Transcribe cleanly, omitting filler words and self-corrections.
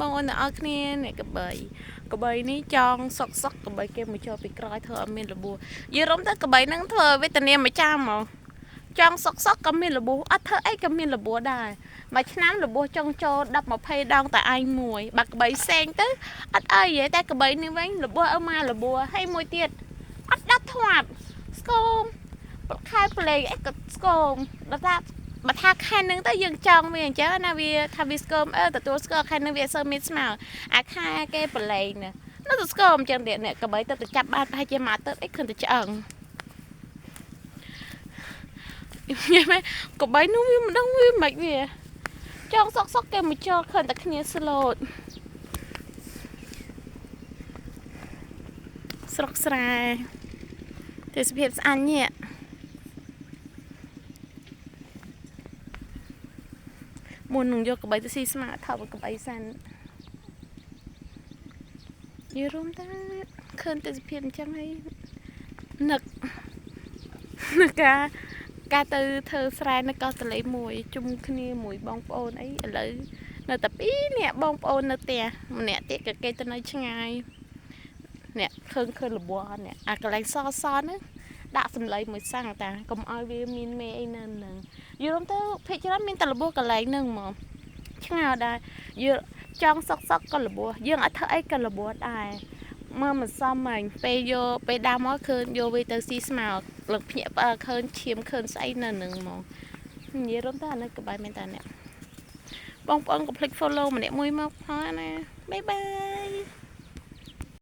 បងប្អូនទាំងអស់គ្នានេះកបីកបីនេះចងសុកសុកកបីគេមកចូលពីក្រោយធ្វើឲ្យមានរបួសយល់រំទៅកបីហ្នឹងធ្វើវេទនាមួយចាំហ្មងចង់សុកសុកក៏មានរបួសអត់ធ្វើអីក៏មានរបួសដែរមួយឆ្នាំរបួសចង់ចូល10 20ដងតែឯងមួយបើកបីផ្សេងទៅអត់អីទេតែកបីនេះវិញរបួសអើមករបួសហើយមួយទៀតអត់ដាត់ធាត់ស្គមខែប្លេកអីក៏ស្គមដល់ថាបើថាខែហ្នឹងទៅយើងចង់វាអញ្ចឹងណាវាថាវាស្គមអឺទទួលស្គាល់ខែហ្នឹងវាអត់សូវមានស្មៅអាខែគេប្រឡែងណានៅទៅស្គមអញ្ចឹងទៀតអ្នកកបីទៅទៅចាប់បានប្រហែលជាមួយអាទិត្យអីឃើញតែឆ្អឹង និយាយមែនកបីនោះវាមិនដឹងវាមិនវាចង់សុកសុកគេមកចូលឃើញតែគ្នាស្លូតស្រុកស្រែទេសភាពស្អាតញាក់មុននឹងយកកបីទៅស៊ីស្មាថប់កបីសិនយល់រួមតាឃើញទេសភាពអញ្ចឹងហើយនឹកនឹកការការទៅធ្វើស្រែនៅកោះតលេមួយជុំគ្នាមួយបងប្អូនអីឥឡូវនៅតែពីរនាក់បងប្អូននៅផ្ទះម្នាក់ទៀតក៏គេទៅនៅឆ្ងាយអ្នកឃើញឃើញលបអ្នកអាកន្លែងសសហ្នឹងដាក់សម្លៃមួយសាំងតាកុំឲ្យវាមានមេអីនៅហ្នឹងយល់ទៅភាគច្រើនមានតែរបួសកន្លែងហ្នឹងហ្មងឆ្ងល់ដែរយល់ចង់សុកសុកក៏របួសយើងអត់ធ្វើអីក៏របួសដែរមើលមិនសមហ្មងពេលយកពេលដើមមកឃើញយកវាទៅស៊ីស្មៅលឹកភ្ញាក់ផ្អើលឃើញឈាមឃើញស្អីនៅហ្នឹងហ្មងនិយាយរួមទៅអានេះក្បាយមែនតាអ្នកបងប្អូនកុំភ្លេច follow ម្នាក់មួយមកផងណាបាយបាយ។